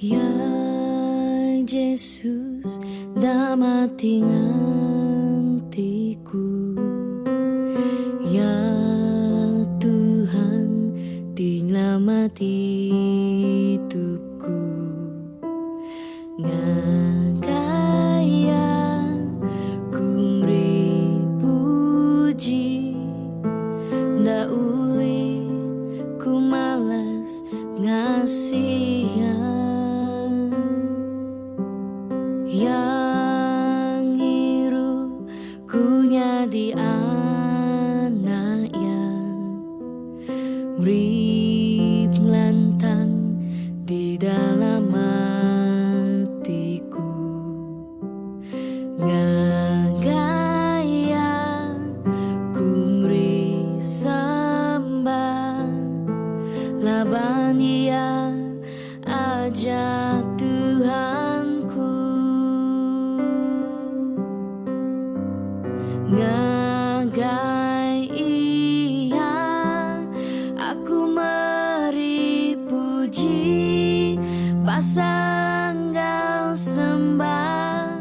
Ya Jesus enda mati nganti ku Ya Tuhan ti nyelamat idup ku Ngagai Iya ku meri puji Enda ulih ku malas ngasih Iya. Iya ngiru ku nyadi anak Iya. Meri pengelantang di dalam atiku. Ngagai Iya ku meri sembah laban Iya aja Tuhanku. Ngagai Iya aku meri puji pasal enggau sembah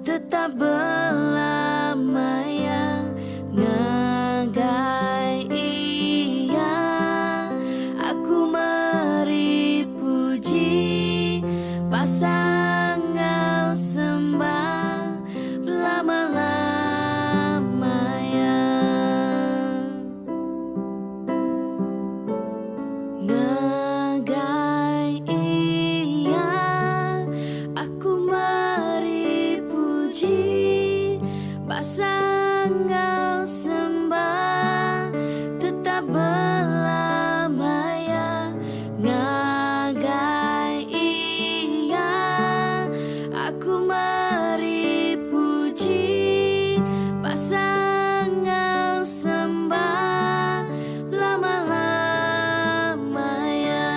tetap belama iya. Ngagai Iya aku meri puji pasal enggau sembah belama-lama iya. Ngagai Iya aku meri puji basa enggau sembah tetap belama iya. Ngagai Iya aku meri puji basa enggau sembah belama-lama iya.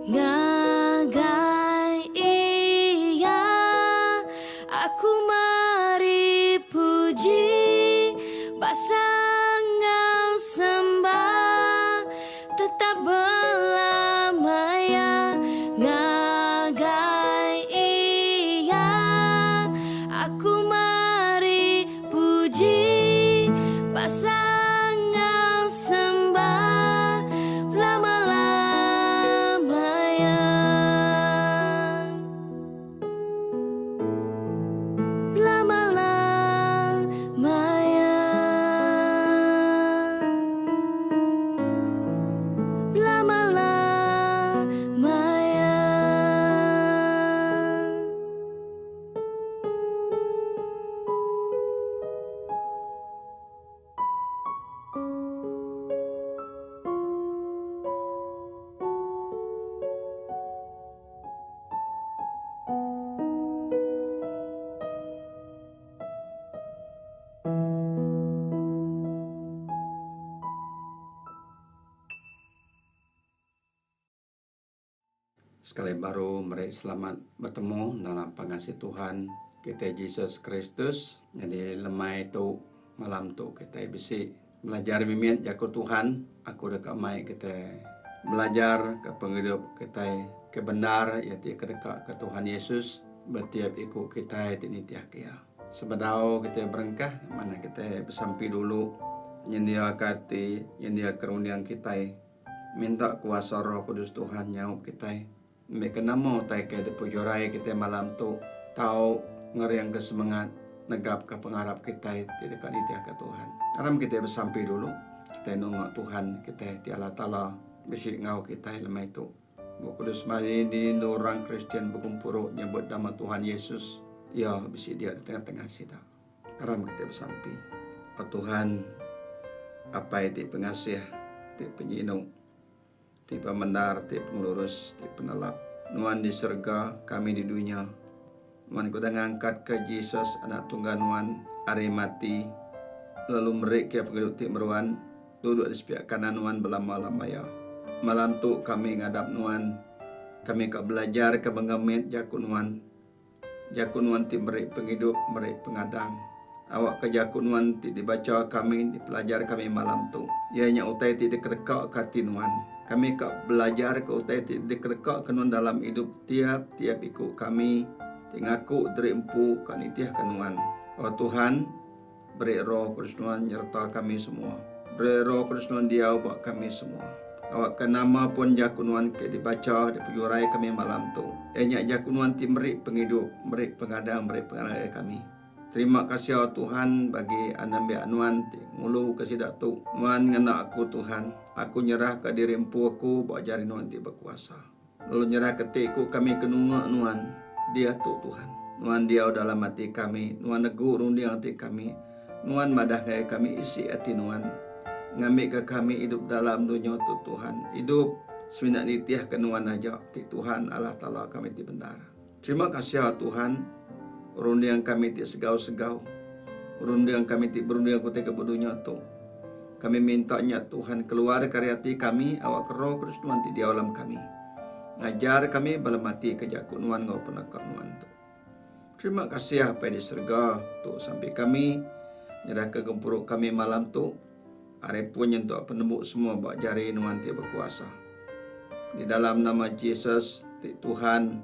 Ngagai Iya aku meri puji basa enggau sembah tetap belama iya. Ngagai Iya aku meri puji basa enggau sembah belama-lama iya. Belama-lama iya. Belama-lama iya. Sekali baru meri selamat betemu dalam pengasih Tuhan kitai Jesus Kristus. Nyadi lemai tu malam tu kitai bisi belajar mimit jaku Tuhan. Aku deka mai kitai belajar ke pengidup kitai ke bendar iya ti kedeka ke Tuhan Yesus ba tiap iku kitai ti nitihka iya. Sebedau kitai berengkah manah kitai besampi dulu nyendiaka ati nyendiaka runding kitai. Minta kuasa Roh Kudus Tuhan nyaup kitai. Ngambika nama utai ke dipejurai kitai malam tu tau ngeringka semengat negapka pengarap kitai ti deka nitihka Tuhan. Aram kitai besampi dulu. Kitai nunga Tuhan kitai ti Allah Taala bisi enggau kitai lemai tu. Bup Kudus mari di endur orang Kristian begempuru nyebut nama Tuhan Yesus, Iya bisi dia di tengah-tengah sida. Aram kitai besampi. O Tuhan, Apai ti pengasih, ti penyinu, ti pemendar, ti pengelurus, ti penelap. Nuan di serega, kami di dunya. Nuan ke udah ngangkatka Jesus, Anak Tunggal Nuan, ari mati, lalu meri ke pengidup ti meruan, duduk di sepiak kanan Nuan belama-lama iya. Malam tu kami ngadap Nuan. Kami ka belajarka bengemit jaku Nuan. Jaku Nuan ti meri pengidup, meri pengadang. Awakka jaku Nuan ti dibacha kami, dipelajar kami malam tu, iya nya utai ti dikedekaka ati Nuan. Kami ka belajar ke utai ti dikereka ke nuan dalam idup tiap-tiap iku kami ti ngaku diri empu ka nitih ke nuan. O Tuhan, beri Roh Kudus nuan nyereta kami semua. Beri Roh Kudus nuan diau ba kami semua. Awakka nama pun jaku nuan ke dibacha dipejurai kami malam tu, iya nya jaku nuan ti meri pengidup, meri pengadang, meri pengarap ngagai kami. Terima kasih o Tuhan bagi anembiak Nuan ti ngulu ke sida tu. Nuan ngena aku Tuhan. Aku nyerah ka diri empu aku ba jari Nuan ti bekuasa. Lalu nyerah ke ti ku kami ke nunga Nuan diatu Tuhan. Nuan diau dalam ati kami, Nuan negu runding ati kami, Nuan madah ngagai kami isi ati Nuan. Ngambika kami idup dalam dunya tu Tuhan, idup semina nitihka Nuan aja ti Tuhan Allah Taala kami ti bendar. Terima kasih au Tuhan, runding kami ti segau-segau, runding kami ti berunding ke utai ke ba dunya tu. Kami minta nya Tuhan keluar ke ari ati kami awakka Roh Kudus Nuan ti diau dalam kami ngajar kami belemati ke jaku Nuan enggau peneka Nuan tu. Terima kasih Apai di serega tu sampi kami nyerahka gempuru kami malam tu ari pun nyentuk penembu semua ba jari Nuan ti bekuasa. Di dalam nama Jesus ti Tuhan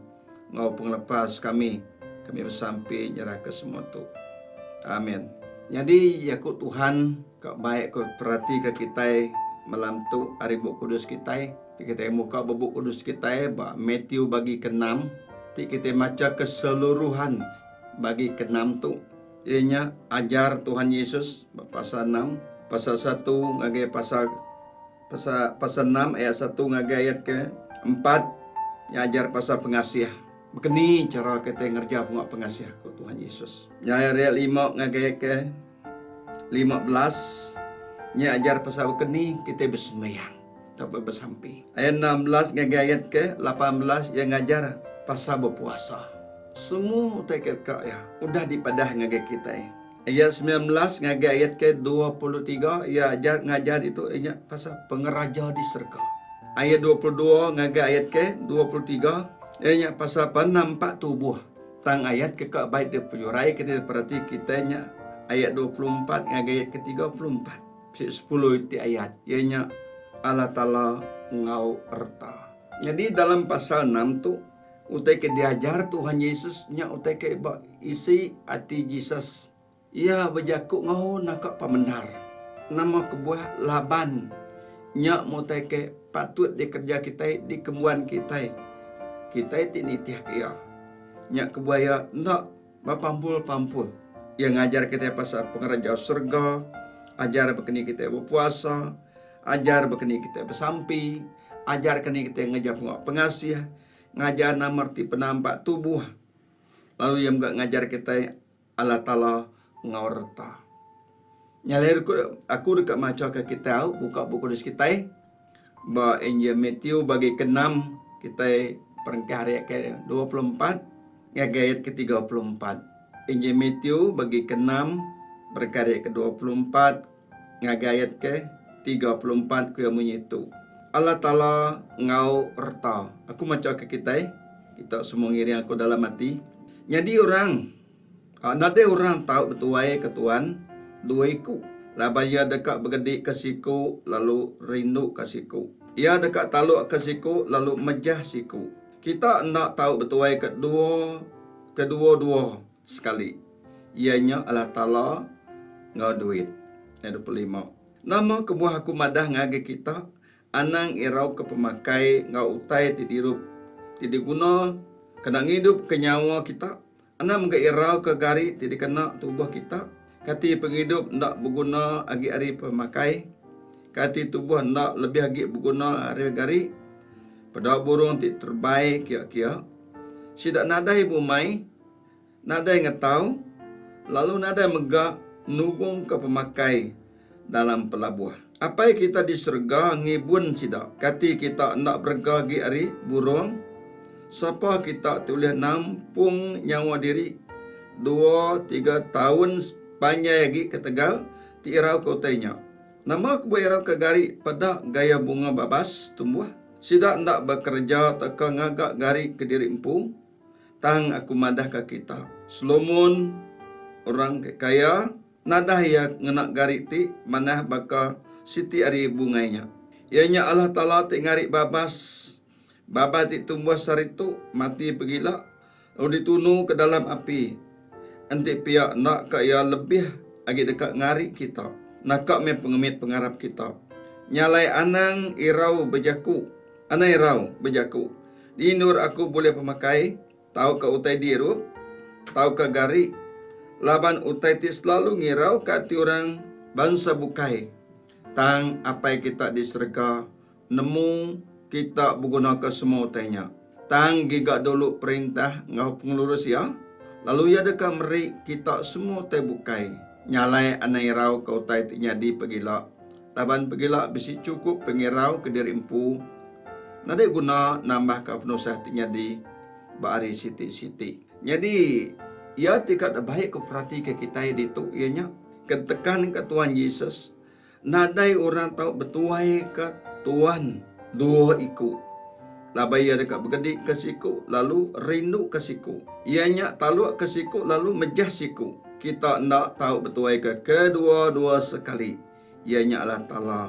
enggau pengelepas kami, kami besampi nyerahka semua tu. Amin. Nyadi jaku Tuhan ka baik ke peratika kitai malam tu ari Bup Kudus kitai. Ti kitai muka ba Bup Kudus kitai ba Matthew bagi keenam ti kitai macha keseluruhan bagi keenam tu iya nya ajar Tuhan Yesus ba pasal enam, pasal satu ngagai pasal Pasal pasal enam ayat satu ngagai ayat ke empat nya ajar pasal pengasih. Baka ni chara kitai ngereja pengawa pengasih ku Tuhan Yesus. Nya ayat lima ngagai ayat ke 15 nya ajar pasal baka ni kitai besembiang tauka besampi. Ayat 16 ngagai ayat ke 18 iya ngajar pasal bepuasa. Semua utai ke ka iya udah dipadah ngagai kitai. Ayat 19 ngagai ayat ke 23 iya ajar ngajar ditu iya nya pasal pengeraja di serega. Ayat 22 ngagai ayat ke 23 iya nya pasal penampak tubuh. Tang ayat ke ka baik dipejurai ke diperati kitai nya ayat 24 ngagai ayat ke 34. Bisi sepuluh iti ayat iya nya Allah Taala enggau reta. Nyadi dalam pasal enam tu Utai ke diajar Tuhan Yesus nya utai ke ba isi ati Jesus. Iya bejaku enggau naka pemendar. Nama kebuah laban nya meh utai ke patut dikereja kitai, dikembuan kitai. Kitai ti nitihka iya. Nya kebuah iya enda bepampul-pampul. Iya ngajar kitai pasal pengereja serega, ajar baka ni kitai bepuasa, Ajar baka ni kitai besampi, ajar ke ni kitai ngereja pengawa pengasih, ngajar nama reti penampak tubuh, lalu iya mega ngajar kitai Allah Taala enggau reta. Nya alai aku deka macha ke kitai au buka Bup Kudus kitai ba Injil Matthew bagi keenam kitai perengkah ari ayat ke 24 ngagai ayat ke 34. Injil Matthew bagi keenam berengkah ari ayat ke 24 Ngagai ayat ke 34 ku iya munyi tu, Allah Taala enggau reta. Aku macha ke kitai, kita semua ngiring aku dalam ati. Nyadi orang, nadai orang tau betuai ke Tuan dua iku, laban iya deka begedika siku lalu rinduka siku. Iya deka talukka siku lalu mejah siku. Kita enda tau betuai ke dua kedua-dua sekali. Iya nya Allah Taala enggau duit. Ayat 25. Nama kebuah aku madah ngagai kita, anang irauka pemakai enggau utai ti dirup ti diguna kena ngidupka nyawa kita, anang mega irauka gari ti dikena tubuh kita. Kati pengidup enda beguna agi ari pemakai? Kati tubuh enda lebih agi beguna ari gari? Peda burung ti terebai kia-kia. Sida nadai bumai. Nadai ngetau, lalu nadai mega nugungka pemakai dalam pelabuh. Apai kita di serega ngibun sida. Kati kita enda berega agi ari burung? Sapa kita ti ulih nampung nyawa diri dua tiga taun panjai agi ketegal ti irauka utai nya? Nama kebuah irauka gari peda gaya bunga babas tumbuh? Sida enda bekereja tauka ngaga gari kediri empu. Tang aku madahka kita, Solomon, orang ke kaya, nadai iya ngena gari ti manah baka siti ari bungai nya. Iya nya Allah Taala ti ngari babas. Babas ti tumbuh sehari tu, mati pegila, lalu ditunu ke dalam api. Enti pia enda ka iya lebih agi deka ngari kita. Naka meh pengemit pengarap kita. Nya alai anang irau bejaku. Anang irau bejaku. Di endur aku bulih pemakai, tauka utai diirup, tauka gari, laban utai ti selalu ngirauka ati orang bansa bukai. Tang Apai kita di serega nemu kita begunaka semua utai nya. Tang giga dulu Perintah enggau pengelurus Iya, lalu Iya deka meri kita semua utai bukai. Nya alai anang irauka utai ti nyadi pagila, laban pagila bisi chukup pengirau ke diri empu. Nadai guna nambahka penusah ti nyadi ba hari siti-siti. Nyadi, iya ti ka baik ku peratika kitai ditu iya nya, ke ditekanka Tuhan Jesus, nadai orang tau betuaika Tuan dua iku, laban iya deka begedika siku lalu rinduka siku. Iya nya talukka siku lalu mejah siku. Kita enda tau betuaika kedua-dua sekali. Iya nya Allah Taala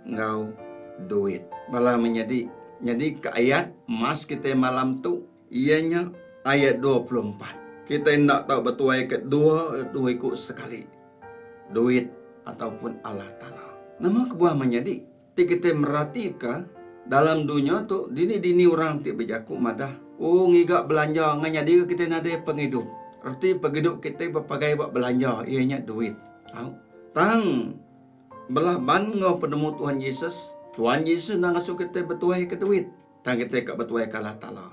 enggau duit. Bala menyadi, nyadika ayat emas kitai malam tu iya nya ayat 24. Kitai enda tau betuaika dua dua iku sekali, duit ataupun Allah Taala. Nama kebuah menyadi ti kitai meratika dalam dunya tu dini-dini orang ti bejaku madah, Oh ngiga belanja ngan nyadika kitai nadai pengidup. Reti pengidup kitai bepagai ba belanja iya nya duit. Au. Tang, belah ban enggau penemu Tuhan Jesus. Tuhan Jesus enda ngasuh kitai betuaika duit, tang kitai ka betuaika Allah Taala.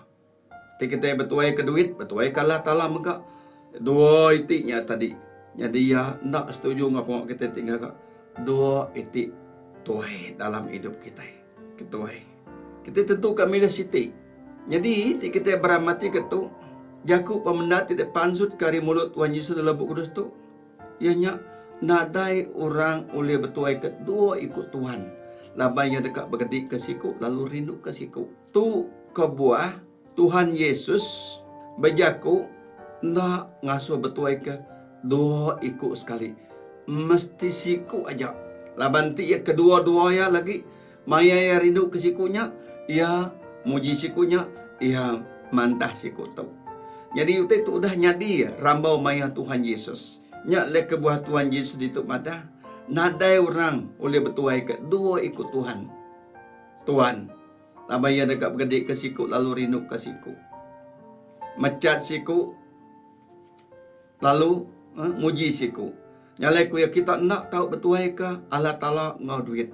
Ti kitai betuaika duit, betuaika Allah Taala mega. Dua iti nya tadi. Nyadi iya enda setuju enggau pengawa kitai ti ngaga dua iti tuai dalam idup kitai. Ketuai. Kitai tentu ka milih siti. Nyadi ti kitai beramatika tu, jaku pemendar ti dipansutka ari mulut Tuhan Jesus dalam Bup Kudus tu, Iya nya, nadai orang ulih betuaika dua iku tuan, laban iya deka begedika siku lalu rinduka siku. Tu kebuah Tuhan Yesus bejaku enda ngasuh betuaika dua iku sekali, mesti siku aja. Laban enti iya kedua-dua iya lagi, maya iya rinduka siku nya, iya muji siku nya, iya mantah siku tu. Nyadi utai tu udah nyadi rambau maya Tuhan Jesus. Nya alai kebuah Tuhan Jesus ditu madah, nadai orang ulih betuaika dua iku tuhan. Tuan, laban iya deka begedika siku lalu rinduka siku. Mechat siku lalu muji siku. Nya alai ku iya kita enda tau betuaika Allah Taala enggau duit.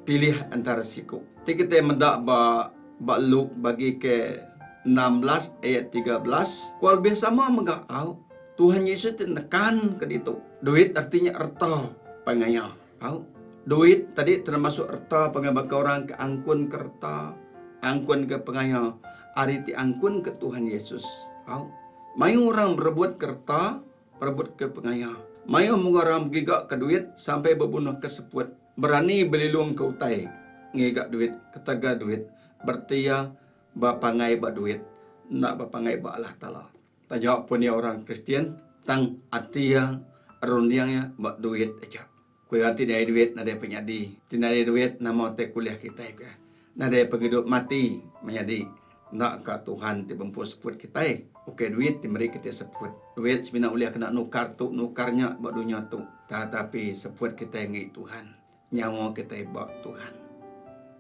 Pilih entara siku. Ti kitai meda ba ba Luke bagi ke 16 ayat 13, ku lebih sama mega au. Tuhan Yesus ti nekan ke ditu. Duit arti nya reta pengaya. Au. Duit tadi termasuk reta pengaya baka orang ke angkun ke reta, angkun ke pengaya ari ti angkun ke Tuhan Yesus. Au. Mayuh orang berebut ke reta, Perebut ke pengaya. Mayuh mega orang begiga ke duit sampai bebunuh ke seput. Berani belilung ke utai ngiga duit ketegal duit bereti iya bepangai ba duit enda bepangai ba Allah Taala. Taja pun iya orang Kristian tang ati iya runding iya ba duit aja. Ku iya ti nadai duit nadai penyadi. Ti nadai duit nama utai kulih kitai ku iya. Nadai pengidup mati menyadi enda ka Tuhan ti bempu seput kitai. Ukai duit ti meri kitai seput. Duit semina ulih kena nukar tu nukar nya ba dunya tu. Tetapi seput kitai enggi Tuhan. Nyawa kitai ba Tuhan.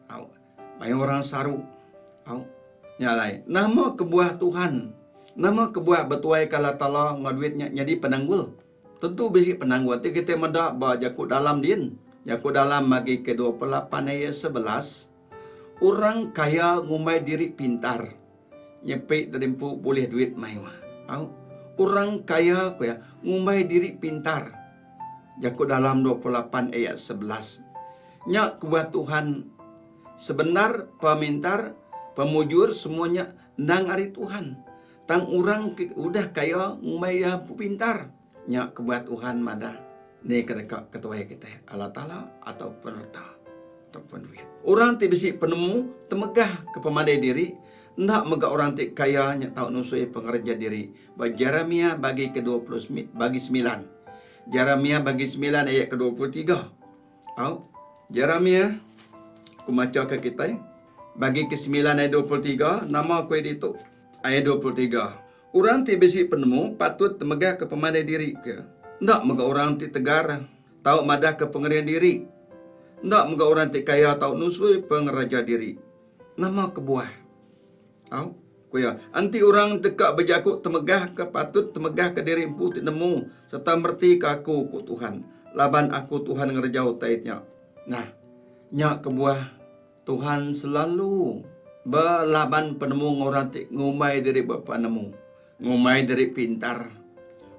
Au. Mayuh orang saru. Au. Nya alai, nama kebuah Tuhan, nama kebuah betuai ke Allah Taala enggau duit nya nyadi penanggul? Tentu bisi penanggul ti kitai meda ba jaku dalam din. Jaku dalam agi ke 28 ayat 11, Orang kaya ngumbai diri pintar, nyepi diri empu bulih duit mayuh. Au. Orang kaya ku iya ngumbai diri pintar. Jaku dalam 28 ayat 11. Nya kebuah Tuhan sebenar pemintar, pemujur semua nya endang ari Tuhan. Tang orang ke udah kaya ngumbai iya empu pintar. Nya kebuah Tuhan madah ni ke deka ketuai kitai, Allah Taala atau pun reta atau pun duit. Orang ti bisi penemu temegah ke pemandai diri, enda mega orang ti kaya nya tau nusui pengereja diri ba Jeremiah bagi ke 20 bagi semilan. Jeremiah bagi semilan ayat ke 23. Au. Jeremiah. Aku macha ke kitai. Bagi ke semilan ayat 23, nama ku iya ditu? Ayat 23. Orang ti bisi penemu patut temegahka pemandai diri ke. Enda mega orang ti tegar tau madahka pengering diri. Enda mega orang ti kaya tau nusui pengeraja diri. Nama kebuah? Au, ku iya, enti orang deka bejaku temegahka patut temegahka diri empu ti nemu sereta meretika aku, ku Tuhan, laban aku Tuhan ngereja utai nya. Nah, nya kebuah Tuhan selalu belaban penemu enggau orang ti ngumbai diri bepenemu, ngumbai diri pintar,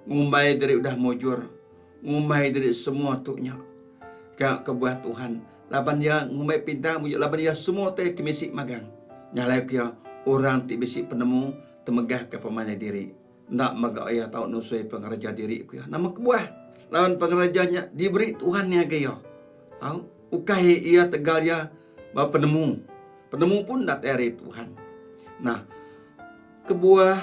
ngumbai diri udah mujur, ngumbai diri semua tu nya. Ka kebuah Tuhan laban iya ngumbai pintar mujur laban iya semua utai ke bisi magang. Nya alai ku iya orang ti bisi penemu temegahka pemandai diri. Enda mega iya tau nusui pengereja diri ku iya. Nama kebuah? Laban pengereja nya diberi Tuhan ngagai iya. Au, ukai iya tegal iya ba penemu. Penemu pun datai ari Tuhan. Nah, kebuah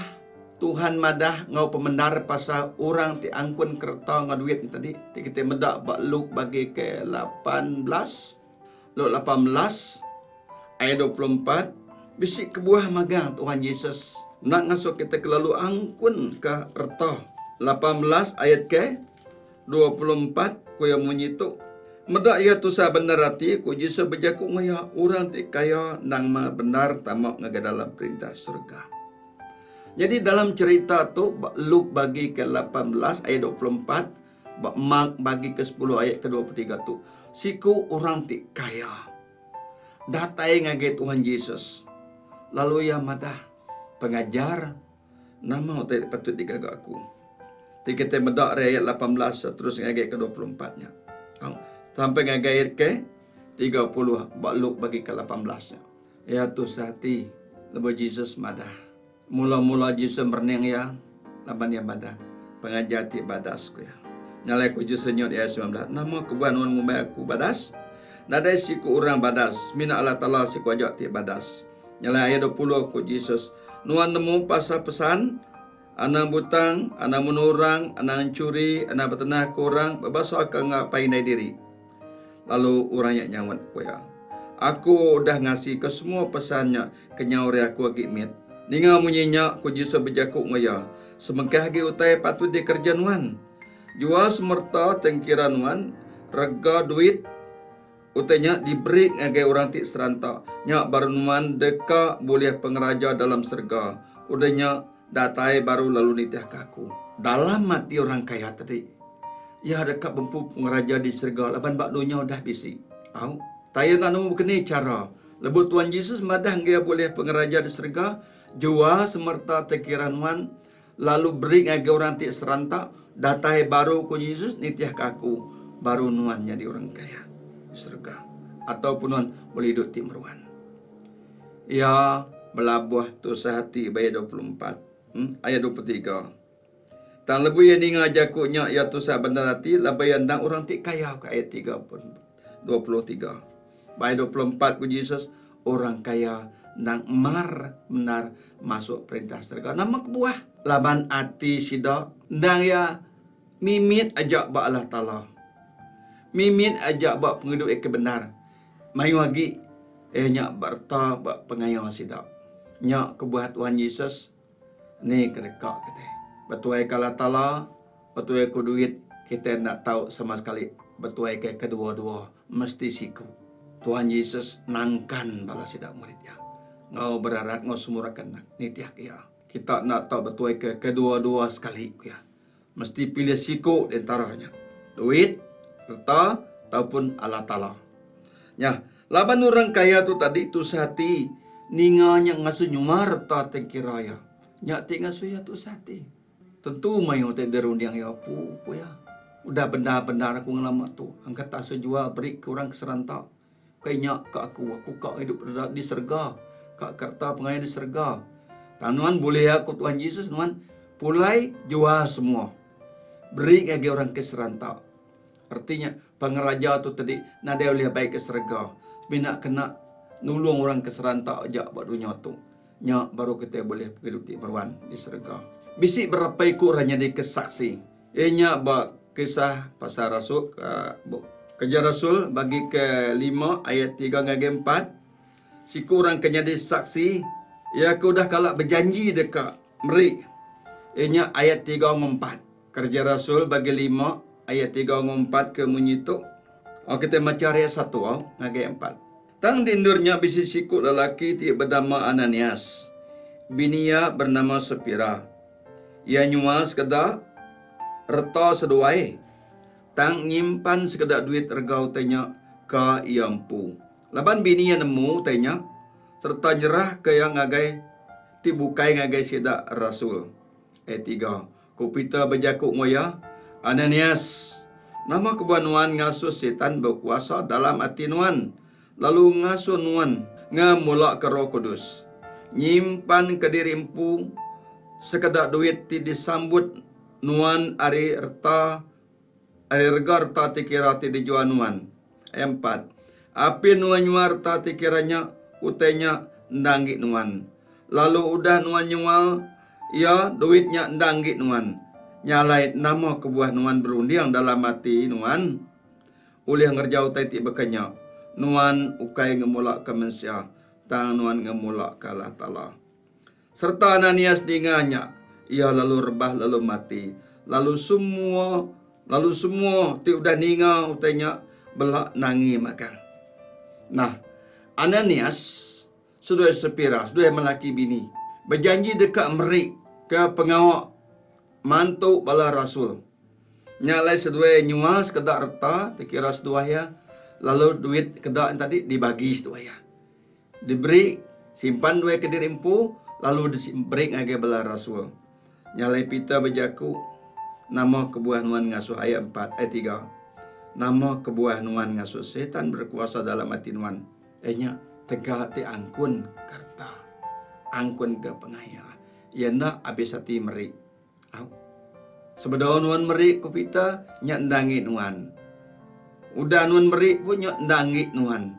Tuhan madah enggau pemendar pasal orang ti angkun kereta enggau duit nya tadi ti kitai meda ba Luke bagi ke 18, Luke 18 ayat 24, bisi kebuah magang Tuhan Jesus enda ngasuh kitai kelalu angkun ke reta. 18 ayat ke 24, ku iya munyi tu, Meda iya tusah bendar ati, ku Jesus bejaku enggau iya, Orang ti kaya endang meh bendar tama ngagai dalam Perintah Surga. Nyadi dalam cherita tu ba Luke bagi ke 18 ayat 24, ba Mark bagi ke sepuluh ayat ke 23 tu, siku orang ti kaya datai ngagai Tuhan Jesus lalu iya madah, Pengajar, Nama utai ti patut digaga aku? Ti kitai meda ari ayat 18 terus ngagai ke 24 nya. Au, sampai ngagai ayat ke 30 ba Luke bagi ke 18 nya. Iya tusah ati lebuh Jesus madah. Mula-mula Jesus merening iya laban iya madah, Pengajar ti badas, ku iya. Nya alai ku Jesus nyaut iya 19, Nama kebuah nuan ngumbai aku badas? Nadai siku orang badas, semina Allah Taala siku aja ti badas. Nya alai ayat 20 ku Jesus, Nuan nemu pasal pesan, Anang butang, anang munuh orang, anang enchuri, anang betenahka orang, bebasaka enggau apai indai diri. Lalu orang nya nyaut ku iya, Aku udah ngasika semua pesan nya kenyau ari aku agi mit. Ninga munyi nya, ku Jesus bejaku enggau iya, Semengkah agi utai patut dikereja nuan. Jual semerta tengkira nuan, rega duit, Utai nya diberi ngagai orang ti seranta. Nya baru nuan deka bulih pengeraja dalam serega. Udah nya, datai baru lalu nitihka aku. Dalam ati orang kaya tadi, iya deka bempu pengeraja di serega laban ba dunya udah bisi. Au, tang iya enda nemu baka ni chara. Lebuh Tuan Jesus madah enggai iya bulih pengeraja di serega, jual semerta tekira nuan, Lalu beri ngagai orang ti seranta, datai baru ku Jesus nitihka aku, baru nuan nyadi orang kaya di serega, ataupun nuan bulih idup ti meruan. Iya belabuh tusah ati ba ayat 24, ayat 23. Tang lebuh iya ninga jaku nya, iya tusah bendar ati laban iya endang orang ti kaya, ku ayat tiga pun 23. Ba ayat 24 ku Jesus, orang kaya endang mar bendar masuk Perintah Serega. Nama kebuah? Laban ati sida endang iya mimit aja ba Allah Taala. Mimit aja ba pengidup iya ke bendar. Mayuh agi iya nya ba reta ba pengaya sida. Nya kebuah Tuhan Jesus ni ke deka kitai. Betuai ke Allah Taala, betuai ke duit, kitai enda tau sama sekali betuai ke kedua-dua. Mesti siku. Tuhan Jesus nangkan bala sida murid iya enggau berarat enggau semua rakan nitihka iya. Kita enda tau betuai ke kedua-dua sekali, ku iya. Mesti pilih siku di entara nya. Duit, reta, taupun Allah Taala. Nya, laban orang kaya tu tadi tusah ati ninga nya ngasuh nyuma reta tengkira iya. Nya ti ngasuh iya tusah ati. Tentu mayuh ti dirunding iya apu, ku iya. Udah bendar-bendar aku ngelama tu, angkat asuh jual beri ke orang ke seranta. Ukai nya ka aku, aku ka idup di serega, ka kereta pengaya di serega. Tang nuan bulih aku Tuhan Jesus nuan pulai jual semua. Beri ngagai orang ke seranta. Reti nya pengeraja tu tadi nadai ulih bai ke serega. Semina kena nulung orang ke seranta aja ba dunya tu. Nya baru kitai bulih pengidup ti meruan di serega. Bisi berapa iku orang nyadika saksi. Iya nya ba kisah pasal rasul. Kereja Rasul bagi kelima ayat tiga ngagai empat, siku orang ke nyadi saksi, iya ke udah kala bejanji deka meri, iya nya ayat tiga enggau empat. Kereja Rasul bagi lima ayat tiga enggau empat ke munyi tu. Au kitai macha ari ayat satu au ngagai empat. Tang di endur nya bisi siku lelaki ti benama Ananias. Bini iya bernama Sapira. Iya nyual sekeda reta seduai tang nyimpan sekeda duit rega utai nya ka iya empu. Laban bini iya nemu utai nya sereta nyerahka iya ngagai ti bukai ngagai sida rasul. Ayat tiga, Ku Peter bejaku enggau iya, Ananias, nama kebuah nuan ngasuh Sitan bekuasa dalam ati nuan, lalu ngasuh nuan ngemulaka Roh Kudus, nyimpan kediri empu sekeda duit ti disambut nuan ari reta ari rega reta ti kira ti dijual nuan? Ayat empat, Apin nuan nyual reta ti kira nya, utai nya enda enggi nuan. Lalu udah nuan nyual iya, duit nya enda enggi nuan. Nya alai nama kebuah nuan berunding dalam ati nuan ulih ngereja utai ti baka nya? Nuan ukai ngemulaka mensia, tang nuan ngemulaka Allah Taala. Sereta Ananias ninga nya, iya lalu rebah lalu mati. Lalu semua lalu semua ti udah ninga utai nya bela nangi magang. Nah, Ananias seduai Sapira, seduai melaki bini, bejanji deka meri ke pengawa mantu bala rasul. Nya alai seduai nyual sekeda reta ti kira seduai iya, lalu duit keda nya tadi dibagi seduai iya. Diberi, simpan duai kediri empu, lalu diberi ngagai bala rasul. Nya alai Peter bejaku, Nama kebuah nuan ngasuh ayat empat, ayat tiga. Nama kebuah nuan ngasuh Sitan berkuasa dalam ati nuan? Iya nya tegal ti angkun ke reta, angkun ke pengaya. Iya enda abis ati meri. Au. Sebedau nuan meri, ku Peter, nya enda enggi nuan. Udah nuan meri pun nya enda enggi nuan.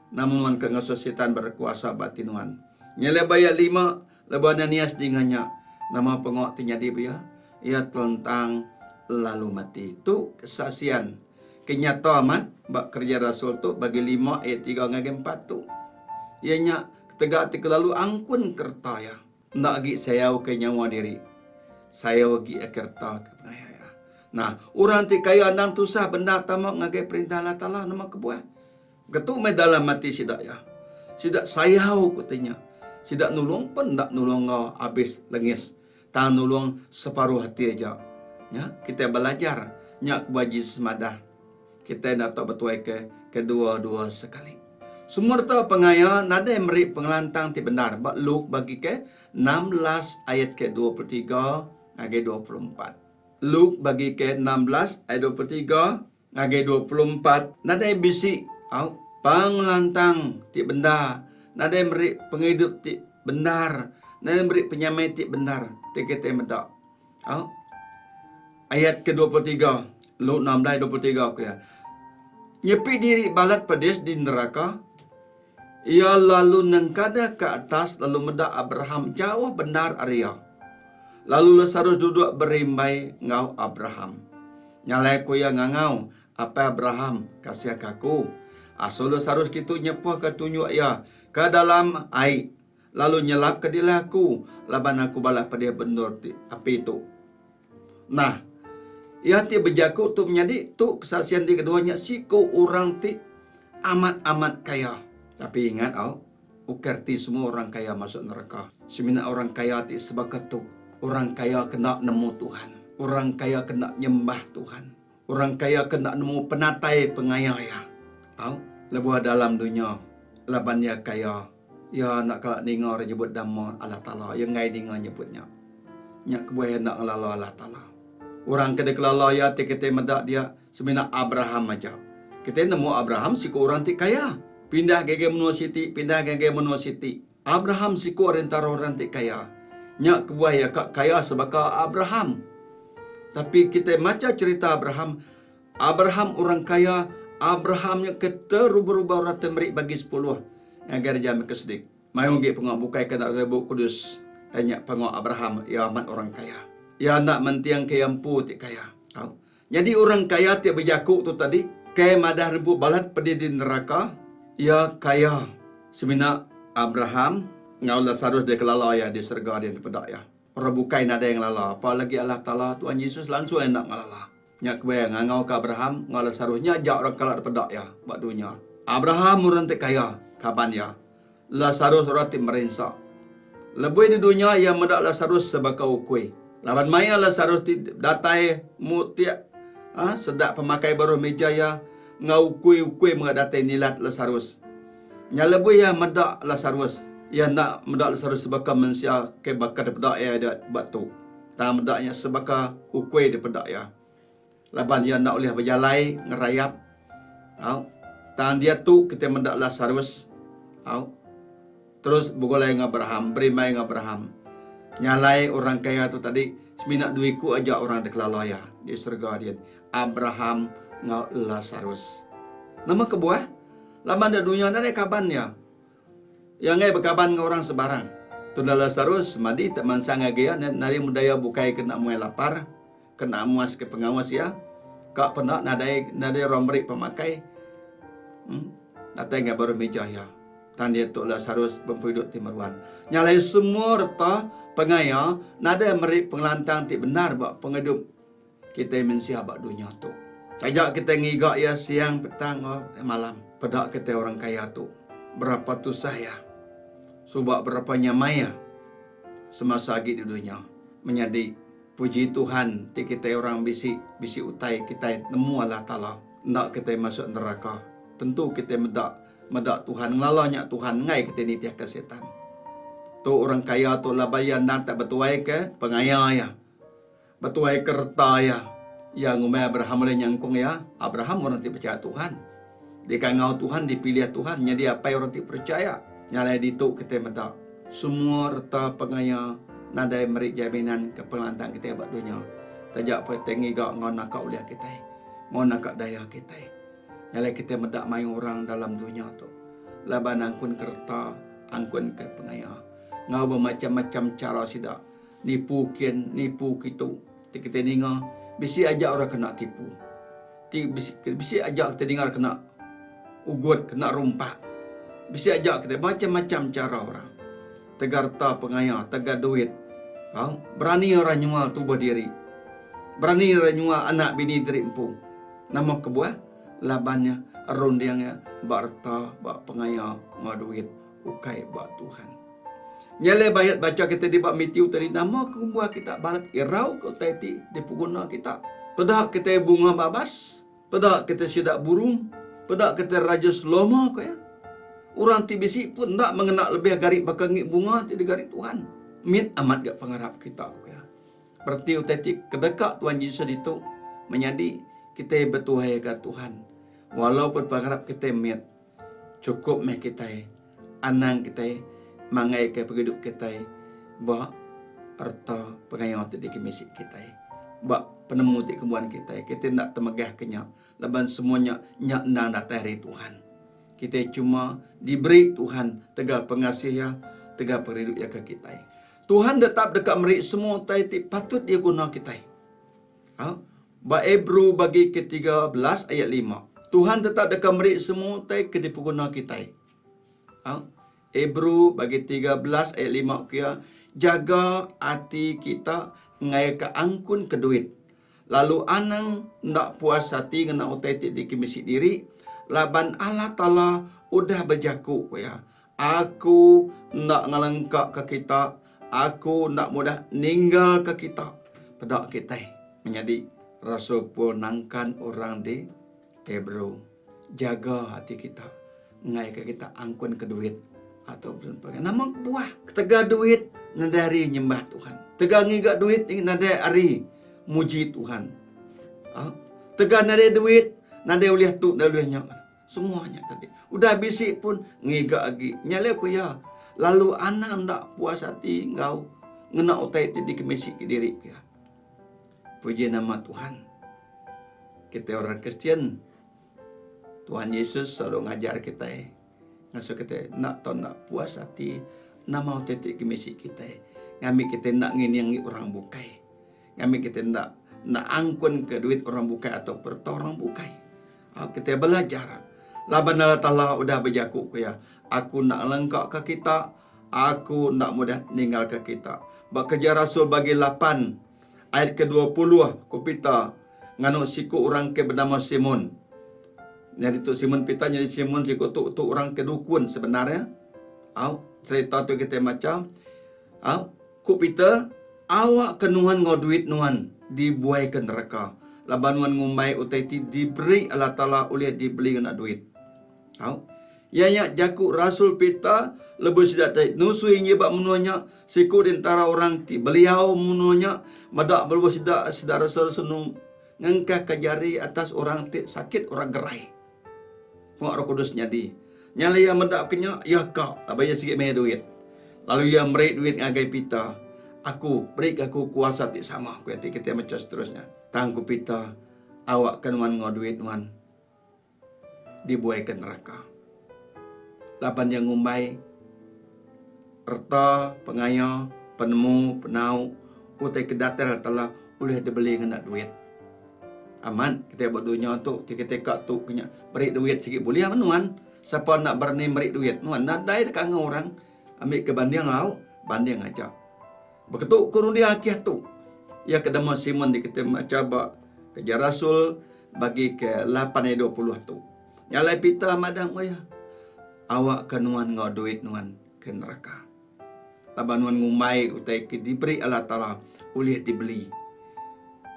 Nama nuan ke ngasuh Sitan berekuasa ba ati nuan? Nya lebuh ayat lima, lebuh Ananias ninga nya, nama pengawa ti nyadi ba iya? Iya telentang lalu mati. Tu kesaksian ke nyata amat ba Kereja Rasul tu bagi lima ayat tiga ngagai empat tu. Iya nya ketegal ti kelalu angkun ke reta iya. Enda agi sayau ke nyawa diri. Sayau agi ke reta ke pengaya iya. Nah, orang ti kaya endang tusah bendar tama ngagai Perintah Allah Taala nama kebuah? Getu meh dalam ati sida iya. Sida sayau ku ti nya. Sida nulung pen enda nulung enggau abis lengis. Tang nulung separuh ati aja. Nya, kitai belajar nya kebuah Jesus madah. Kitai enda tau betuai ke kedua-dua sekali. Semua reta pengaya nadai meri pengelantang ti bendar ba Luke bagi ke 16 ayat ke 23 ngagai 24. Luke bagi ke 16 ayat 23 ngagai 24 nadai bisi au pengelantang ti bendar, nadai meri pengidup ti bendar, nadai meri penyamai ti bendar ti kitai meda. Au. Ayat ke 23, Luke 16 23 ku iya. Nyepi diri balat pedis di neraka, iya lalu nengkadah ke atas lalu meda Abraham jauh bendar ari iya. Lalu Lasarus duduk berimbai enggau Abraham. Nya alai ku iya ngangau, Apai Abraham, kasihka aku. Asuh Lasarus kitu nyepuhka tunjuk iya ke dalam ai. Lalu nyelapka dilah aku, laban aku balat pedih bendur ti api tu. Nah, iya ti bejaku tu menyadi, tu kesaksian ti kedua nya siku orang ti amat-amat kaya. Tapi ingat au, ukai reti semua orang kaya masuk neraka. Semina orang kaya ti sebaka tu, orang kaya ke enda nemu Tuhan, orang kaya ke enda nyembah Tuhan, Orang kaya ke enda nemu penatai pengaya iya. Au, lebuh dalam dunya, laban iya kaya, iya enda kala ninga orang nyebut nama Allah Taala. Iya enggai ninga nyebut nya. Nya kebuah iya enda ngelala Allah Taala. Orang ke dikelala iya ti kitai meda dia semina Abraham aja. Kitai nemu Abraham siku orang ti kaya. Pindah ngagai menua siti, pindah ngagai menua siti. Abraham siku ari entara orang ti kaya. Nya kebuah iya ka kaya sebaka Abraham. Tapi kitai macha cherita Abraham, Abraham orang kaya, Abraham nya ke terubah-rubah orang ti meri bagi sepuluh ngagai Raja Melkisedik. Mayuh agi pengawa bukai ke enda dalam Bup Kudus iya nya pengawa Abraham, iya amat orang kaya. Iya enda mentingka iya empu ti kaya. Tau. Nyadi orang kaya ti bejaku tu tadi. Ke madah rempu balat pedih di neraka, iya kaya semina Abraham enggau Lasarus dikelala iya di serega din dipeda iya. Orang bukai nadai ngelala, apa lagi Allah Taala, Tuhan Jesus langsung enda ngelala. Nya kebuah iya ngangauka Abraham enggau Lasarus nya aja orang kala dipeda iya ba dunya. Abraham orang ti kaya, kaban iya. Lasarus orang ti merinsa. Lebuh di dunya iya meda Lasarus sebaka ukui. Laban maya Lasarus ti datai mutik ha, sedak pemakai baruh mija iya, enggau ukui-ukui mega datai nilat Lasarus. Nya lebuh iya meda Lasarus, iya enda meda Lasarus sebaka mensia ke baka dipeda iya dia ba tu. Tang meda nya sebaka ukui dipeda iya. Laban iya enda ulih bejalai ngerayap. Au. Tang diatu kitai meda Lasarus. Au. Terus begulai enggau Abraham, berimbai enggau Abraham. Nya alai orang kaya tu tadi semina dua iku aja orang dikelala iya di serega din, Abraham enggau Lasarus. Nama kebuah? Laban da dunya nadai kaban iya. Iya enggai bekaban enggau orang sebarang. Tunda Lasarus semadi te mansang ngagai iya nadai mudaya bukai kena muai lapar, kena muas ke pengaus iya. Ka penda nadai nadai orang meri pemakai. Em datai ngagai baruh mija iya. Tang diatu Lasarus bempu idup ti meruan. Nya alai semua reta pengaya nadai meri pengelantang ti bendar ba pengidup Kitai mensia ba dunya tu. Taja kitai ngiga iya siang petang enggau malam. Peda kitai orang kaya tu. Berapa tusah iya. Suba berapa nyamai iya semasa agi di dunya. Menyadi, puji Tuhan ti kitai orang bisi bisi utai kitai nemu Allah Taala. Enda kitai masuk neraka. Tentu kitai meda meda Tuhan ngelala nya Tuhan enggai kitai nitihka setan. Tu orang kaya tu laban iya endang tak betuaika pengaya iya. Betuai ke reta iya. Iya ngumbai Abraham ulih nyangkung iya. Abraham orang ti pechaya Tuhan. Dikangau Tuhan, dipilih Tuhan nyadi apai orang ti perechaya. Nya alai ditu kitai meda, semua reta pengaya nadai meri jaminan ke pengelantang kitai ba dunya. Taja pun kitai ngiga enggau naka ulih kitai, enggau naka daya kitai. Nya alai kitai meda mayuh orang dalam dunya tu laban angkun ke reta, angkun ke pengaya enggau bemacham-macham chara sida. Nipu kin, nipu kitu. Ti kitai ninga, bisi aja orang kena tipu. Ti bisi bisi aja kitai ninga orang kena ugut, kena rumpak. Bisi aja kitai macam-macam chara orang. Tegal reta pengaya, tegal duit. Au, berani orang nyual tubuh diri. Berani orang nyual anak bini diri empu. Nama kebuah? Laban nya runding iya ba reta, ba pengaya enggau duit, ukai ba Tuhan. Nya alai ba ayat bacha kita di ba Matthew tadi, nama kebuah kita balat irau ke utai ti dipeguna kita? Peda kitai bunga babas, peda kitai sida burung, peda kitai Raja Salomo ku iya. Orang ti bisi pun enda mengena lebih gari baka ngi bunga ti digari Tuhan. Mit amat ga pengarap kita ku iya. Bereti utai ti kedeka Tuhan Jesus ditu menyadi kitai betuaika Tuhan. Walaupun pengarap kitai mit, Chukup meh kitai anang kitai manggaika pengidup kitai ba reta pengayau ti dikemisi kitai. Ba penemu ti kembuan kitai, kitai enda temegahka nya laban semua nya nya endang datai ari Tuhan. Kitai cuma diberi Tuhan tegal pengasih Iya, tegal pengerindu Iya ke kitai. Tuhan tetap deka meri semua utai ti patut diguna kitai. Ha? Ba Hebrew bagi ke-13 ayat 5. Tuhan tetap deka meri semua utai ke dipeguna kitai. Ha? Hebrew bagi 13 ayat 5 kia, jaga ati kita enggai ke angkun ke duit. Lalu anang enda puas ati ngena utai ti dikemisi diri, laban Allah Taala udah bejaku, ku iya, Aku enda ngelengkaka kita, Aku enda mudah ninggalka kita. Peda kitai, menyadi Rasul Paul nangkan orang di Hebrew, Jaga ati kita, enggaika kita angkunka duit atau pengen. Nama kebuah? Ketegal duit nadai hari nyembah Tuhan. Tegal ngiga duit nadai hari muji Tuhan. Ha? Tegal nadai duit, nadai ulih tu, nadai ulih nya. Semua nya tadi. Udah bisi pun ngiga agi. Nya alai ku iya, lalu anang enda puas ati enggau ngena utai ti dikemisi kediri iya. Puji nama Tuhan. Kitai orang Kristian, Tuhan Yesus selalu ngajar kitai ngasuh kitai enda tau enda puas ati nama utai ti kemisi kitai. Ngambi kitai enda ngining agi orang bukai. Ngambi kitai enda enda angkun ke duit orang bukai atau pereta orang bukai. Kitai belajar laban Allah Taala udah bejaku ku iya, Aku enda ngelengkaka kita, Aku enda mudah ninggalka kita. Ba Kereja Rasul bagi lapan ayat ke 20 ku Peter nganu siku orang ke benama Simon. Nyadi tu Simon Peter nyadi Simon siku tu tu orang ke dukun sebenar iya. Au, cerita tu kitai macha. Au, ku Peter, Awakka nuan enggau duit nuan dibuai ke neraka, laban nuan ngumbai utai ti diberi Allah Taala ulih dibeli ngena duit. Au. Iya nya jaku rasul Peter lebuh sida ti nusui injil ba menua nya, siku di entara orang ti beliau menua nya meda lebuh sida sida rasul-rasul ngengkahka jari atas orang ti sakit orang gerai. Pengawa Roh Kudus nyadi. Nya alai iya meda ke nya, iya ka laban iya sigi meh duit. Lalu iya meri duit ngagai Peter. Aku, beri ke aku kuasa ti sama, ku iya ti kitai macha seterusnya. Tang ku Peter, Awakka nuan enggau duit nuan dibuai ke neraka. Laban iya ngumbai reta, pengaya, penemu, penau, utai ke datai Allah Taala ulih dibeli ngena duit. Amat kitai ba dunya tu ti kitai ka tu ke nya meri duit sigi bulih men nuan. Sapa enda berani meri duit nuan nadai deka enggau orang ambi ke banding au banding aja. Beketu ku runding akih tu iya ke dema Simon ti kitai macha ba Kereja Rasul bagi ke lapan ayat 20 tu. Nya alai Peter madah enggau iya, Awakka nuan enggau duit nuan ke neraka. Laban nuan ngumbai utai ke diberi Allah Taala ulih dibeli.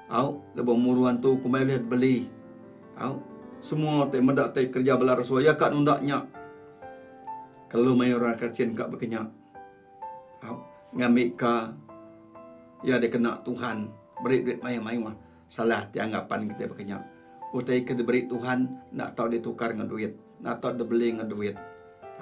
Au, lebuh muru antu kumbai ulih dibeli. Au, semua ti meda ti kereja bala rasul iya ka nunda nya. Kelalu mayuh orang Kristian ka baka nya. Au, ngambika iya dikena Tuhan meri duit mayuh-mayuh. Salah ti anggapan kitai baka nya. Utai ke diberi Tuhan enda tau ditukar enggau duit, enda tau dibeli enggau duit.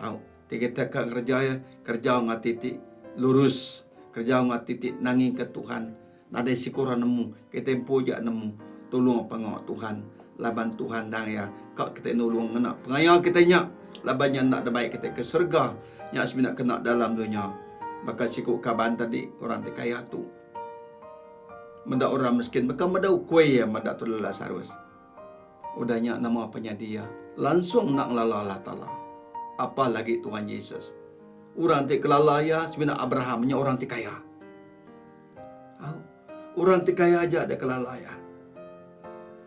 Au. Ti kita ka ngereja iya, kereja enggau ati ti lurus, kereja enggau ati ti nangika Tuhan. Nadai siku orang nemu, kitai empu aja nemu tulung pengawa Tuhan laban Tuhan endang iya ka kitai nulung ngena pengaya kitai nya laban nya enda dibai kitai ke serega nya semina kena dalam dunya. Baka siku kaban tadi orang ti kaya tu meda orang miskin baka meda ukui iya meda tu Lasarus. Udah nya nama penyadi iya? Langsung enda ngelala Allah Taala. Apa lagi Tuhan Jesus. Orang ti kelala iya semina Abraham nya orang ti kaya. Au. Orang ti kaya aja da kelala iya.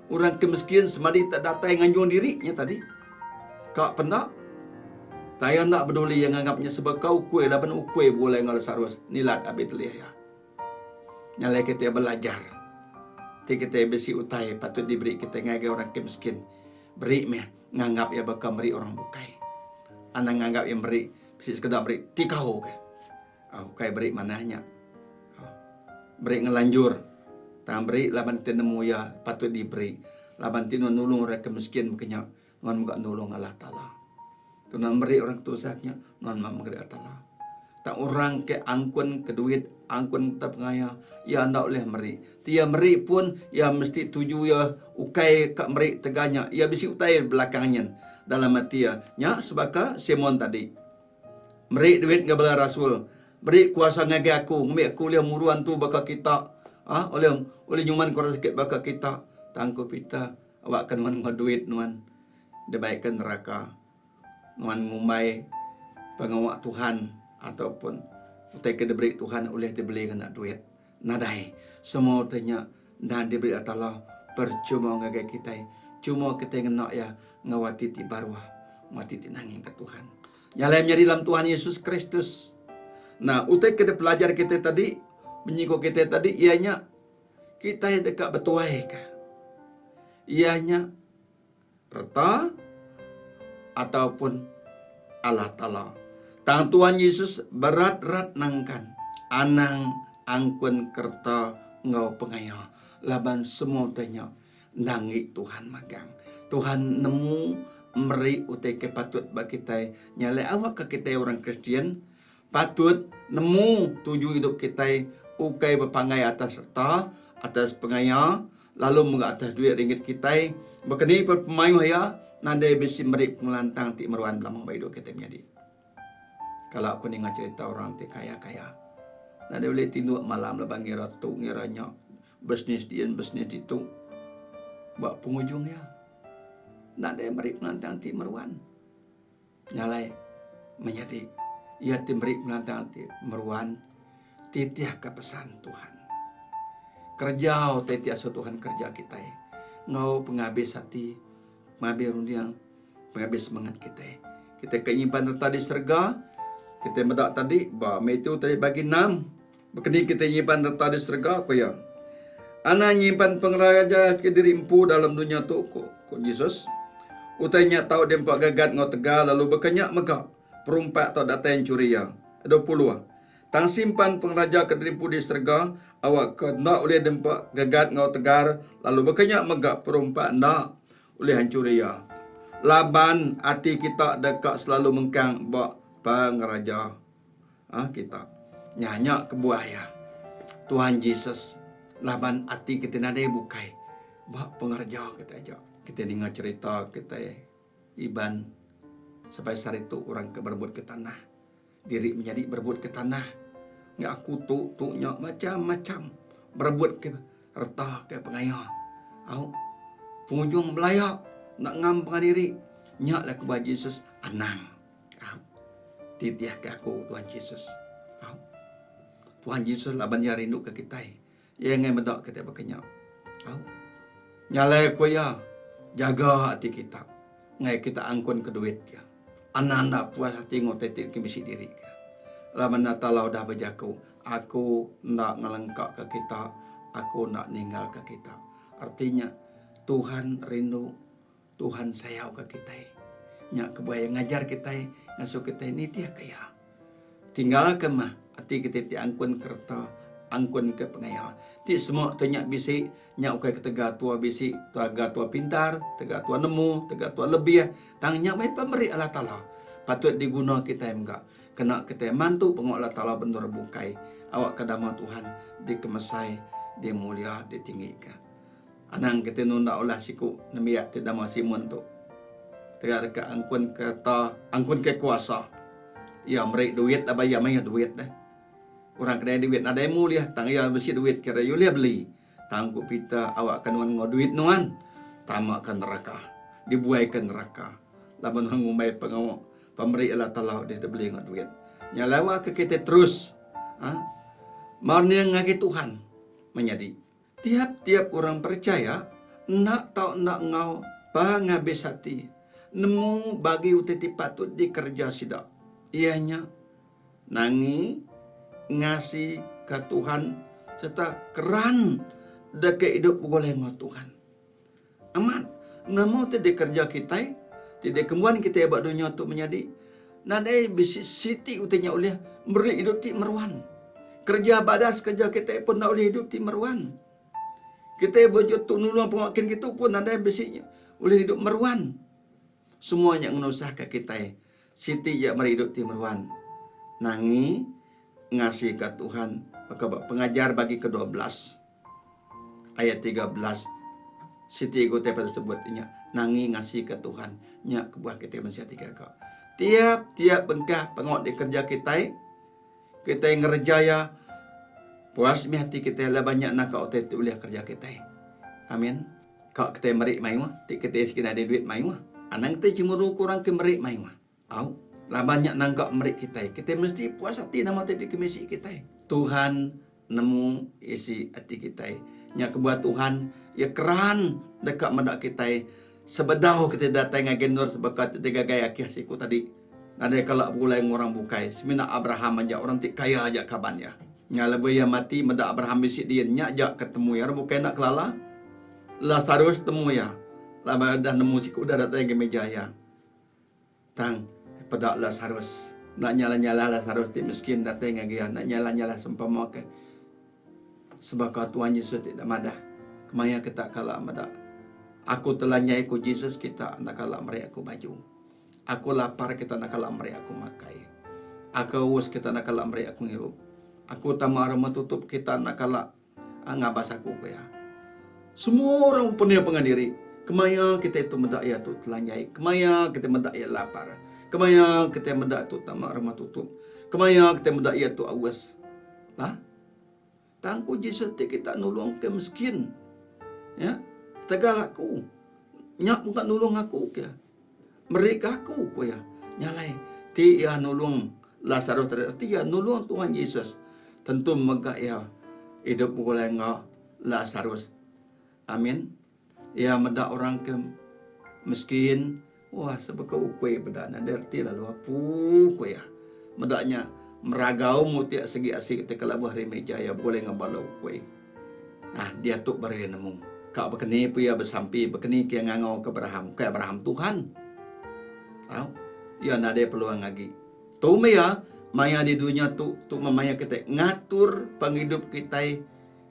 Orang ke miskin semadi tak datai nganjung diri nya tadi. Ka penda Tang iya enda beduli iya nganggap nya sebaka ukui laban ukui begulai enggau Lasarus nilat abi telih iya. Nya alai kitai belajar. Ti kitai bisi utai patut diberi kitai ngagai orang ke miskin, beri meh nganggap iya baka meri orang bukai. Anang nganggap iya meri bisi sekeda meri tikau ke. Au ukai beri manah nya. Au beri ngelanjur. Tang beri laban ti nemu iya patut diberi. Laban ti nuan nulung orang ke miskin baka nya, nuan mega nulung Allah Taala. Tu nuan meri orang ke tusah nya, nuan mega meri Allah Taala. Tang orang ke angkun ke duit, angkun ke pengaya, iya enda ulih meri. Ti iya meri pun, iya mesti tuju iya ukai ka meri tega nya. Iya bisi utai belakang nyin dalam ati iya. Nya sebaka Simon tadi. Meri duit ngagai bala rasul. Meri kuasa ngagai aku ngembi aku ulih muru antu baka kita. Ha, ulih ulih nyuman ke orang sakit baka kita. Tang ku Peter, Awakka nuan enggau duit nuan dibai ke neraka. Nuan ngumbai pengawa Tuhan ataupun utai ke diberi Tuhan ulih dibeli ngena duit. Nadai. Semua utai nya endang diberi Allah Taala percuma ngagai kitai. Cuma kitai ngena iya enggau ati ti baruh, enggau ati ti nangika Tuhan. Nya alai menyadi dalam Tuhan Yesus Kristus. Nah, utai ke dipelajar kitai tadi, menyiko kitai tadi iya nya Kitai deka betuaika iya nya reta ataupun Allah Taala. Tang Tuhan Yesus berat-rat nangkan, Anang angkun kereta enggau pengaya, laban semua utai nya endang enggi Tuhan magang. Tuhan nemu meri utai ke patut ba kitai. Nya alai awakka kitai orang Kristian Patut nemu tuju idup kitai ukai bepanggai atas reta, atas pengaya, lalu mega atas duit ringgit kitai. Baka ni pan pemayuh iya, nadai bisi meri pengelantang ti meruan belama ba idup kitai menyadi. Kala aku ninga cherita orang ti kaya-kaya. Nadai ulih tinduk malam laban ngira tu ngira nya, bisnis diin bisnis ditu. Ba pengujung iya. Nadai meri pengelantang ti meruan. Nya alai menyadi iya ti meri pengelantang ti meruan titihka pesan Tuhan. Kereja utai ti asuh Tuhan kereja kitai enggau pengabis ati, pengabis runding, pengabis semengat kitai. Kitai ke nyimpan reta di serega, kitai meda tadi ba Matthew tadi bagi enam, Bekeni kitai nyimpan reta di serega, ku iya. Anang nyimpan pengeraja ke diri empu dalam dunya tu, ku, ku Jesus. Utai nya tau diempa gagat enggau tegal lalu baka nya mega perumpak tau datai enchuri iya. 20. Tang simpan pengeraja ke diri empu di serega, awakka enda ulih diempa gagat enggau tegar lalu baka nya mega perumpak enda ulih enchuri iya. Laban ati kita deka selalu mengkang ba pengeraja. Ha, kita. Nya nya kebuah iya. Tuhan Jesus laban ati kita nadai bukai ba pengereja kita aja. Kita ninga cerita kita Iban sampai sehari tu orang ke berebut ke tanah. Diri menyadi berebut ke tanah. Nya aku tu tu nya macam-macam berebut ke reta ke pengaya. Au. Pengujung belaya nak ngam pengan diri. Nya lah kebuah Jesus anang. Au. Titihka aku Tuhan Jesus. Au. Tuhan Jesus laban iya rinduka kitai. Iya enggai meda kitai baka nya. Au. Nya alai ku iya, jaga ati kita. Enggai kita angkunka duit ke. Anang enda puas ati enggau utai ti bisi diri ke. Laban Allah Taala udah bejaku, Aku enda ngelengkaka kita, Aku enda ninggalka kita. Reti nya, Tuhan rindu Tuhan sayauka kitai. Nya kebuah Iya ngajar kitai ngasuh kitai nitihka Iya. Tinggalka meh ati kitai ti angkun ke reta, angkun ke pengaya. Ti semua tu nya bisi, nya ukai ketegal tua bisi, tegal tua pintar, tegal tua nemu, tegal tua lebih, tang nya meh pemeri Allah Taala. Patut diguna kitai mega kena kitai mantu pengawa Allah Taala ba endur bukai awakka dama Tuhan dikemesai, dimulia, ditinggika. Anang kitai nunda ulah siku nembiak ti dama Simon tu. Tegal deka angkun ke reta, angkun ke kuasa. Iya meri duit laban iya mayuh duit deh. Orang ke nadai duit nadai mu ulih tang iya bisi duit kira iya ulih beli. Tang ku Peter awakka nuan enggau duit nuan tama ke neraka, dibuai ke neraka laban nuan ngumbai pengawa pemeri Allah Taala udah dibeli enggau duit. Nya alai awakka kitai terus uhh merening ngagai Tuhan menyadi. Tiap-tiap orang perechaya enda tau enda enggau pengabis ati nemu bagi utai ti patut dikereja sida, iya nya nangi, ngasika Tuhan sereta keran deka idup begulai enggau Tuhan. Amat, nama ti dikereja kitai ti dikembuan kitai ba dunya tu menyadi nadai bisi siti utai nya ulih meri idup ti meruan. Kereja badas kereja kitai pun enda ulih idup ti meruan. Kitai beju tu nulung pengawa kin kitu pun nadai bisi nya ulih idup meruan. Semua nya ngenusahka kitai siti ja meri idup ti meruan. Nangi ngasika Tuhan baka ba Pengajar bagi ke-12. Ayat 13 siti igu utai patut sebut nya nangi ngasika Tuhan nya kebuah kitai mensia ti gaga. Tiap-tiap bengkah pengawa dikereja kitai, kitai ngereja iya puas mih ati kitai laban nya naka utai ti ulih kereja kitai. Amin. Ka kitai meri mayuh ti kitai sigi nadai duit mayuh, anang kitai cemburu ke orang ke meri mayuh. Au, laban nya nangka meri kitai, kitai mesti puas ati nama ti dikemisi kitai. Tuhan nemu isi ati kitai. Nya kebuah Tuhan iya keran deka meda kitai sebedau kitai datai ngagai endur sebaka ti digagai akih siku tadi. Nadai kala begulai enggau orang bukai, semina Abraham aja orang ti kaya aja kaban iya. Nya lebuh iya mati meda Abraham bisi din, nya aja ke temu iya. Orang bukai enda kelala. Lasarus temu iya laban udah nemu siku udah datai ngagai meja iya. Tang, peda Lasarus. Enda nyalah-nyalah Lasarus ti miskin datai ngagai iya, enda nyalah-nyalah sempama ke sebaka Tuhan Jesus ti enda madah, Kemaya kita kala meda Aku telanjai ku Jesus kita enda kala meri aku baju. Aku lapar kita enda kala meri aku makai. Aku aus kita enda kala meri aku ngirup. Aku tama rumah tutup kita enda kala ngabas aku, ku iya. Semua orang penuh pengan diri. Kemaya kitai tu meda iya tu telanjai, kemaya kitai meda iya lapar, kemaya kitai meda tu tama rumah tutup, kemaya kitai meda iya tu aus. Nah. Tang ku Jesus ti kita nulung ke miskin. Ya. Tegal aku. Nya mega nulung aku ku iya. Meri ke aku ku iya. Nya alai ti iya nulung Lasarus tadi reti iya nulung Tuhan Jesus. Tentu mega iya idup begulai enggau Lasarus. Amin. Iya meda orang ke miskin, wah sebaka ukui peda nadai reti lalu apu ku iya. Meda nya meragau mutik segi asi ti ke labuh ari meja iya begulai enggau bala ukui. Nah diatu baru iya nemu. Ka baka ni pun iya besampi, baka ni ke iya ngangau ke Abraham, ukai Abraham Tuhan. Tau? Iya nadai peluang agi. Tu meh iya maya di dunya tu, tu meh maya kitai ngatur pengidup kitai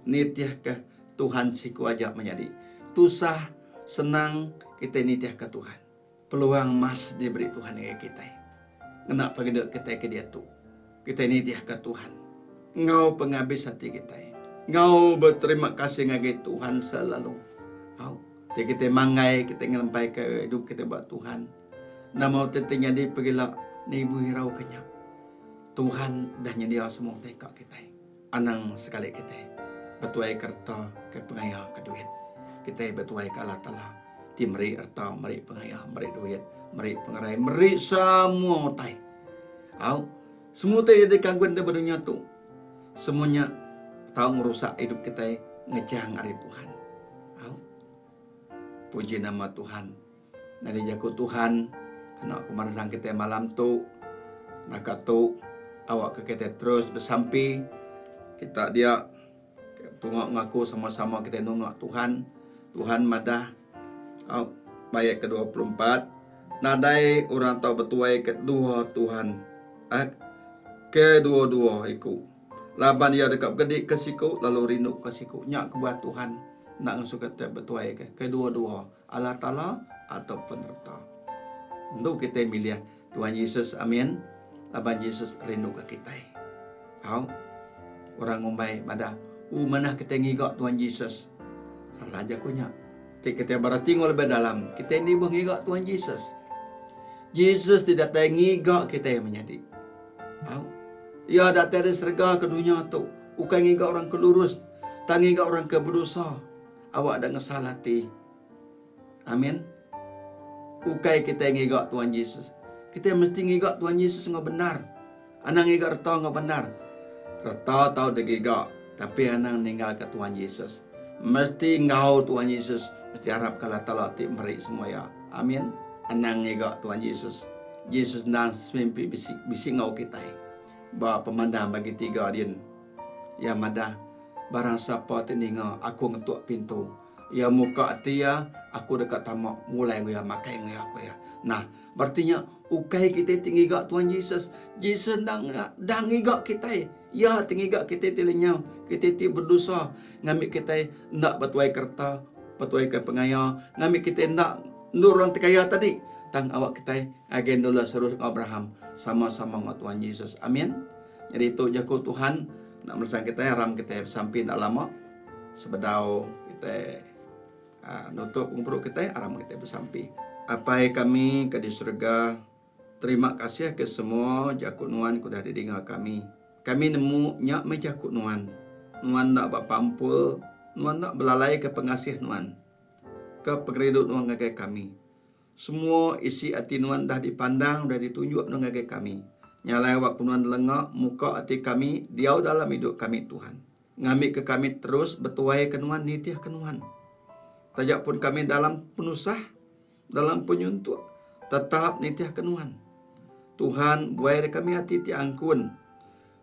Nitihka Tuhan siku aja menyadi. Tusah, senang kitai nitihka Tuhan. Peluang mas diberi Tuhan ngagai kitai. Ngena pengerindu kitai ke diatu, kitai nitihka Tuhan enggau pengabis ati kitai. Enggau beterima kasih ngagai Tuhan selalu. Au, ti kitai manggai kitai ngelempaika idup kitai ba Tuhan. Nama utai ti nyadi pegila nibu irauka nya. Tuhan dah nyendia semua utai ka kitai. Anang sekali kitai betuai ke reta ke pengaya ke duit. Kitai betuai ke Allah Taala ti meri reta, meri pengaya, meri duit, meri pengerai, meri semua utai. Au, semua utai ti dikanggun ba dunya tu semua nya tau ngerusak idup kitai ngejang ari Tuhan. Au. Puji nama Tuhan. Nyadi jaku Tuhan kena ku meransang kitai malam tu naka tu awakka kitai terus besampi kita dia tunga ngaku sama-sama kitai nunga Tuhan. Tuhan madah au ba ayat ke 24 nadai orang tau betuai ke dua Tuhan eh ke dua-dua iku laban iya deka begedi ke siku lalu rindu ke siku. Nya kebuah Tuhan enda ngasuh kitai betuai ke kedua-dua. Allah Taala atau penerta. Entu kitai milih Tuhan Jesus amin laban Jesus rinduka kitai. Au. Orang ngumbai madah, "U manah kitai ngiga Tuhan Jesus." Salah jaku nya. Ti kitai berati enggau lebih dalam, kitai enda ibuh ngiga Tuhan Jesus. Jesus ti datai ngiga kitai menyadi. Au. Iya datai ari serega ke dunya tu, ukai ngiga orang ke lurus, tang ngiga orang ke bedosa. Awak da ngesal ati. Amin. Ukai kitai ngiga Tuhan Jesus. Kitai mesti ngiga Tuhan Jesus enggau bendar. Anang ngiga reta enggau bendar. Reta tau digiga, tapi anang ninggalka Tuhan Jesus. Mesti enggau Tuhan Jesus, mesti arapka Allah Taala ti meri semua iya. Amin. Anang ngiga Tuhan Jesus. Jesus endang semimpi bisi bisi enggau kitai. Ba pemandang bagi tiga din. Iya madah, Barang sapa ti ninga aku ngetuk pintu, iya muka ati iya, aku deka tama ngulai enggau iya makai enggau iya, ku iya. Nah, bereti nya ukai kitai ti ngiga Tuhan Jesus. Jesus endang dah ngiga kitai. Iya ti ngiga kitai ti lenyau, kitai ti bedosa, ngambi kitai enda betuai ke reta, betuai ke pengaya, ngambi kitai enda endur orang ti kaya tadi. Tang awak kitai ngagai endur Lasarus enggau Abraham sama-sama enggau Tuhan Jesus. Amin. Nyadi tu jaku Tuhan enda meransang kitai aram kitai besampi enda lama sebedau kitai aaa nutup gempuru kitai aram kitai besampi. Apai kami ke di serega, terima kasih ke semua jaku nuan ke udah didinga kami. Kami nemu nya meh jaku nuan. Nuan enda ba pampul, nuan enda belalaika pengasih nuan ke pengerindu nuan ngagai kami. Semua isi ati nuan dah dipandang udah ditunjuk nuan ngagai kami. Nya alai awak ku nuan lenga muka ati kami diau dalam idup kami Tuhan. Ngambika kami terus betuaika nuan nitihka nuan. Taja pun kami dalam penusah, dalam penyuntuk, tetap nitihka nuan. Tuhan buai ari kami ati ti angkun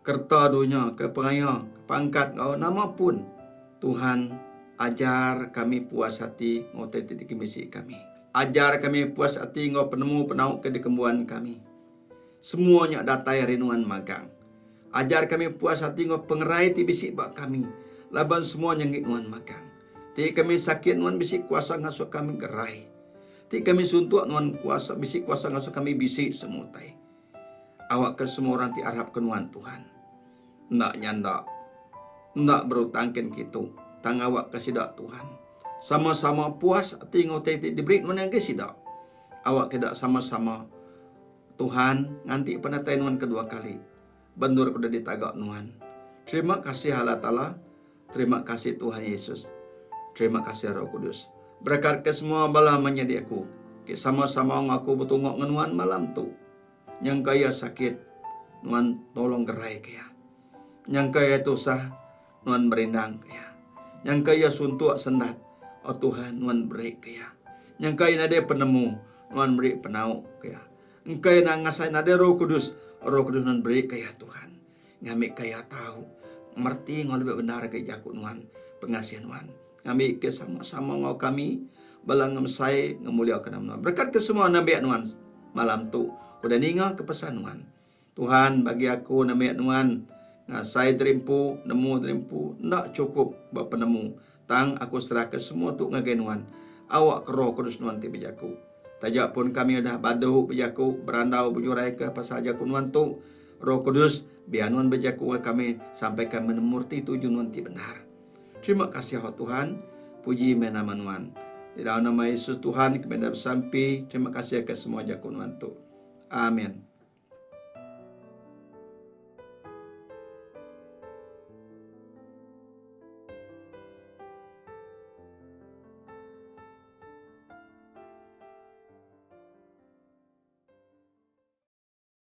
kereta dunya ke pengaya, ke pangkat enggau nama pun. Tuhan, ajar kami puas ati enggau utai ti dikemisi kami. Ajar kami puas ati enggau penemu penau ke dikembuan kami. Semua nya datai ari Nuan magang. Ajar kami puas ati enggau pengerai ti bisi ba kami, laban semua nya enggi Nuan magang. Ti kami sakit Nuan bisi kuasa ngasuh kami gerai. Ti kami suntuk Nuan kuasa bisi kuasa ngasuh kami bisi semua utai. Awakka semua orang ti arapka Nuan, Tuhan, enda nyanda, enda berutang kin kitu, tang awakka sida, Tuhan, sama-sama puas ati enggau utai ti diberi Nuan ngagai sida. Awakka ida sama-sama, Tuhan, nganti penatai Nuan kedua kali, ba endur ke udah ditaga Nuan. Terima kasih Allah Taala, terima kasih Tuhan Yesus, terima kasih Roh Kudus. Berekat ke semua bala menyadi aku ke sama-sama enggau aku betunga enggau nuan malam tu. Nyangka iya sakit, nuan tolong gerai ke iya. Nyangka iya tusah, nuan merindang ke iya. Nyangka iya suntuk sendat, O Tuhan nuan beri ke iya. Nyangka iya nadai penemu, nuan beri penau ke iya. Engka iya ngasai nadai Roh Kudus, Roh Kudus nuan beri ke iya Tuhan. Ngambika iya tau mereti enggau lebih bendar agi jaku nuan, pengasih nuan. Ngambika sama-sama enggau kami bala ngemesai ngemuliaka nama nuan. Berekatka semua nembiak nuan malam tu ke udah ningaka pesan nuan. Tuhan bagi aku nembiak nuan ngasai diri empu, nemu diri empu enda chukup ba penemu tang aku serahka semua tu ngagai nuan. Awakka Roh Kudus nuan ti bejaku. Taja pun kami udah badu bejaku, berandau bejuraika pasal jaku nuan tu, Roh Kudus, biar nuan bejaku enggau kami sampai kami nemu reti tuju nuan ti bendar. Terima kasih O Tuhan, puji meh nama nuan. Di dalam nama Yesus Tuhan kami dah besampi, terima kasih ke semua jaku nuan tu. Amin.